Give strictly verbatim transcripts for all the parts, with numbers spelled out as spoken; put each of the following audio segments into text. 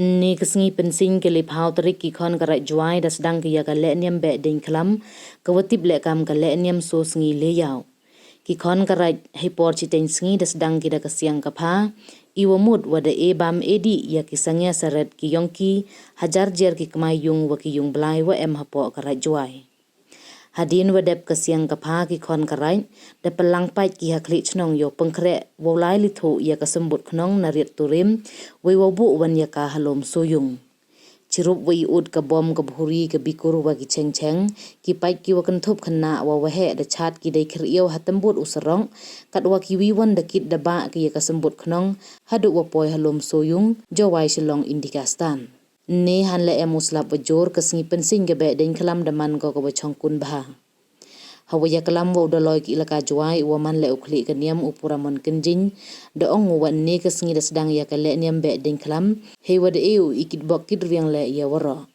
Ynne ka sngi Pynsiñ ka le phaw tarik ki khon ka Raij Jowai da sdang ki ya ka lehniam Behdieñkhlam, ka wa tip leh kam ka lehniam soo sngi le yaw. Ki khon ka Raij hei por chiteng sngi da sdang ki da ka siang ka pha, i wa mut wa da e bam e dih ya ki sangya saret ki yong ki, hajar jer ki kmai yung wa ki yung blai wa em hapoh ka Raij Jowai. Hadien wa dep ka siang ka pha ki khon ka Raij, da pynlang pait ki ha khlieh chnong yow pynkhreh wow lai lithuh ya ka symbut khnong na riat turim, wei wow buh wan ya ka ha loom soo yung. Chirup wa i ud ka bom ka bhuri ka bikur wa ki cheng cheng, ki pait ki wa kynthup khynnah wa waheh da chaad ki dei khyriaw ha tymbut u sarok, katwa ki wi wan da kit da bah ki ya ka symbut khnong, haduh wa poi ha loom soo yung, Jowai Shillong Indica Stand. Ynne hanlada em u slap wa jur ka sngi Pynsiñ ka Behdieñkhlam da man ko ka wa chongkun bha. Ha wa ya klam wa u Dolloi ki Elaka Jowai u wa man leh u khlieh ka niam u Puramon Kynjing, da ong u wa ynne ka sngi da sdang ya ka lehniam Behdieñkhlam, hei wa da e u i kit bok kit riang leh ya waroh.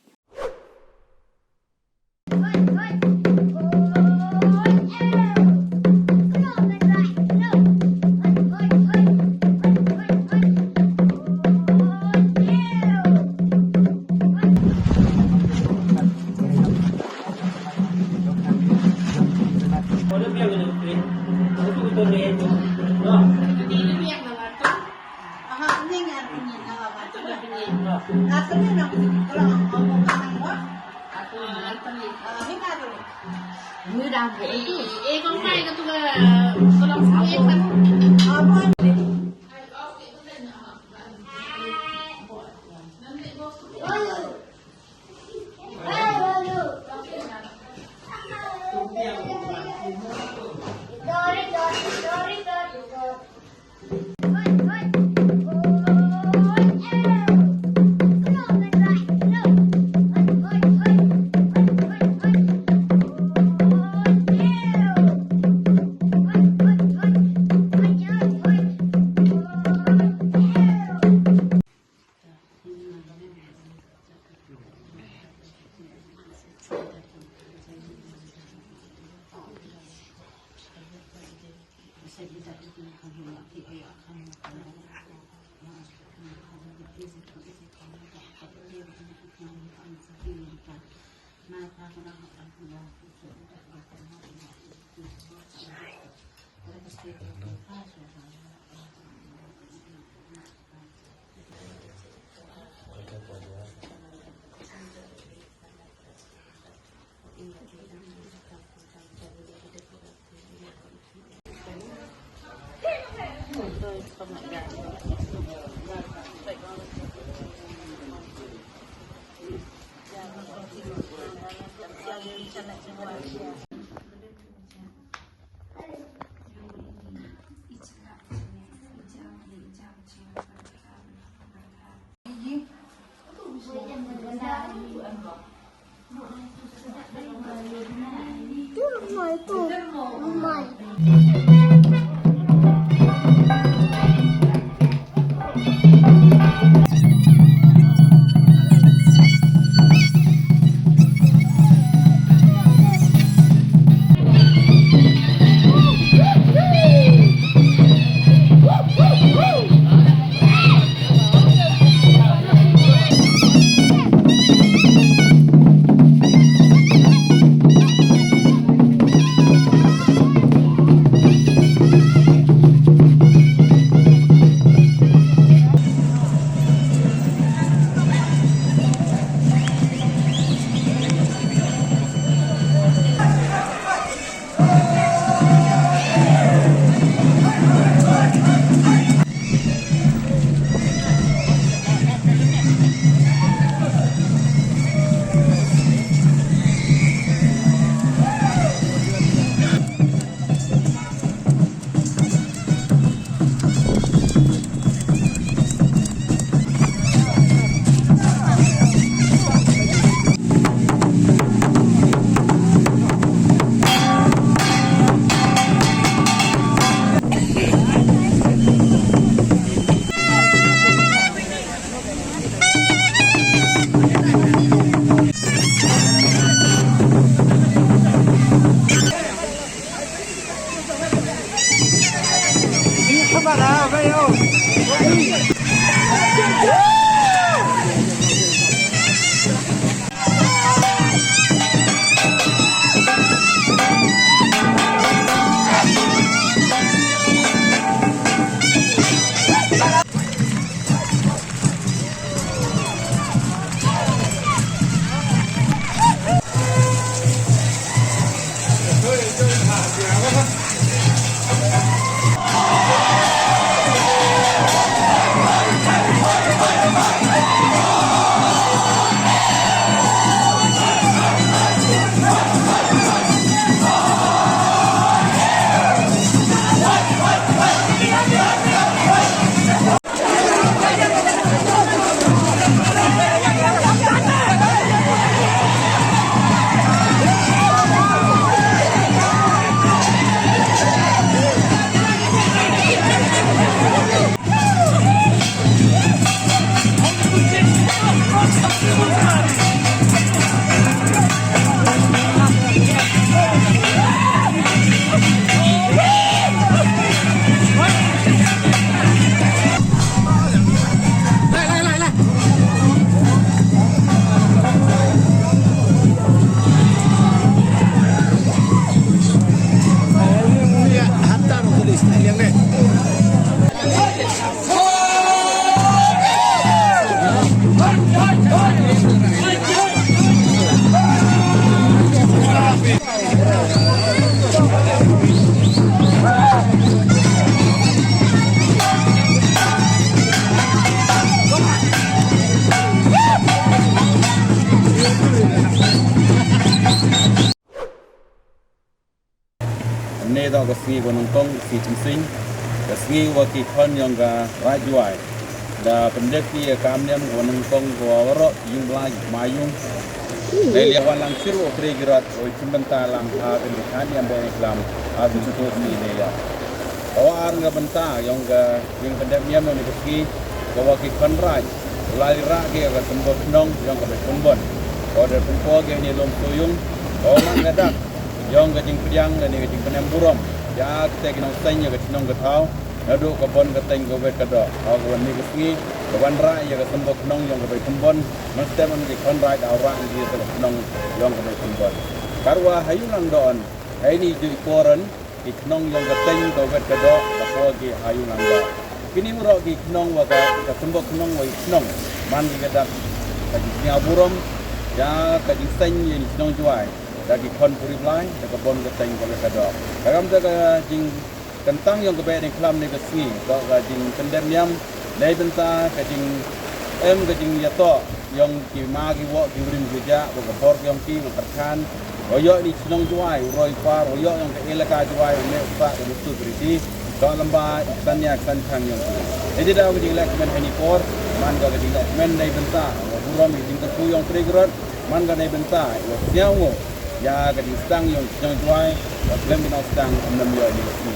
Toh ka sngi wa nyngkong, ka sngi Chimsing, ka sngi wa ki khon yong ka Raij Jowai da pyndep ki ya ka kam niam wa nyngkong wa waroh yung Blai, ki kma yung. Neiliang wan lang chirup u tre ki rot, u chimbynta lang ha kani ka niam Behdieñkhlam, ha kani ka sngi neiliang. Ka wa ar ka bynta yong ka jingpyndep niam yong kani ka sngi, ka wa ki khon raij u lai rah ki ya ka symbol chnong yong ka Behdieñkhlam. Ka wa da pynpoi ki ya ini lum Sooyung, ka wa man ka dak yong ka jingpdiang lane ka jingpynemburom ya katæ ki nongseiñ ya ka chnong ka thaw, nadooh ka bon ka teiñ, ka wet ka doh. Ha ka wan ini ka sngi, ka wan rah ya ka symbol chnong yong ka Behdieñkhlam, mynstep ki khon raij da rah ki ya ka chnong yong ka Behdieñkhlam. Katwa ha Yung Langdoh, ha ini i jooh i por, ki chnong yong ka teiñ, ka wet ka doh da poi ki ha Yung Langdoh. Kini waroh ki chnong wa ka, ka symbol chnong wa i chnong, man ki ka dak ka jingsñiawburom ya ka jingseiñ ya ini i chnong Jowai da ki khon puri Blai, da ka bon ka teiñ, ka wet ka doh. Ka kamtæ ka jingkyntang yong ka Behdieñkhlam ini ka sngi toh ka jingpyndep niam neibynta ka jing em ka jingyatoh yong ki ma ki woh, ki u rim ki u jah, wa ka bor yong ki, wa kyrchaan, wa yoh ini i chnong Jowai u roi u par, wa yoh yong ka elaka Jowai u leh u sah ka lutu ka riti, toh lyngba i ksan ya ksan chang yong ki. Heijooh da ka jinglehkmen ha ini i por, man ka ka jinglehkmen neibynta wa burom ya ka jingkyrkhu yong u tre ki rot, man ka neibynta wa sñiawngooh ya ka jingsdang yong i chnong Jowai, wa khlem ki nongsdang ym yoh ini ka sngi.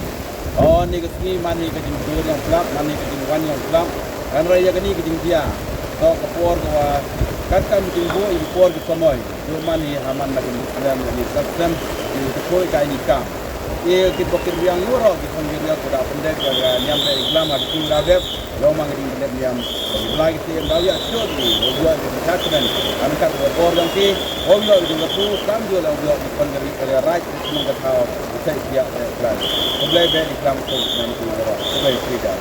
O, ini ka sngi man hi ka jingdur yong u Blai, man hi ka jingwan yong u Blai. Hynrei ya kani ka jingjia, toh ka por ka wa katkam jingbooh i por ki samoi, yow man hi ha man la ka jingslem, la ka jingslem, i u tkhoi ka ini i kam. E, ki bok ki riang, yow waroh ki khon ki riang wa da pyndep ya ka niam Behdieñkhlam ha ka sngi wa da dep, yow man ka jingpyndep niam, wa ki Blai ki Syiem daw yah chooh ki, wow yoh ki jingkhatkhlan, ha kat wa bor yong ki, wow yoh ki jingkyrkhu, kamjooh la wow yoh ki khon ka ri, ka raij, ka chnong ka thaw, u chait khiah Behdieñkhlam. Khublei Behdieñkhlam, khublei ki waroh, khublei ki da.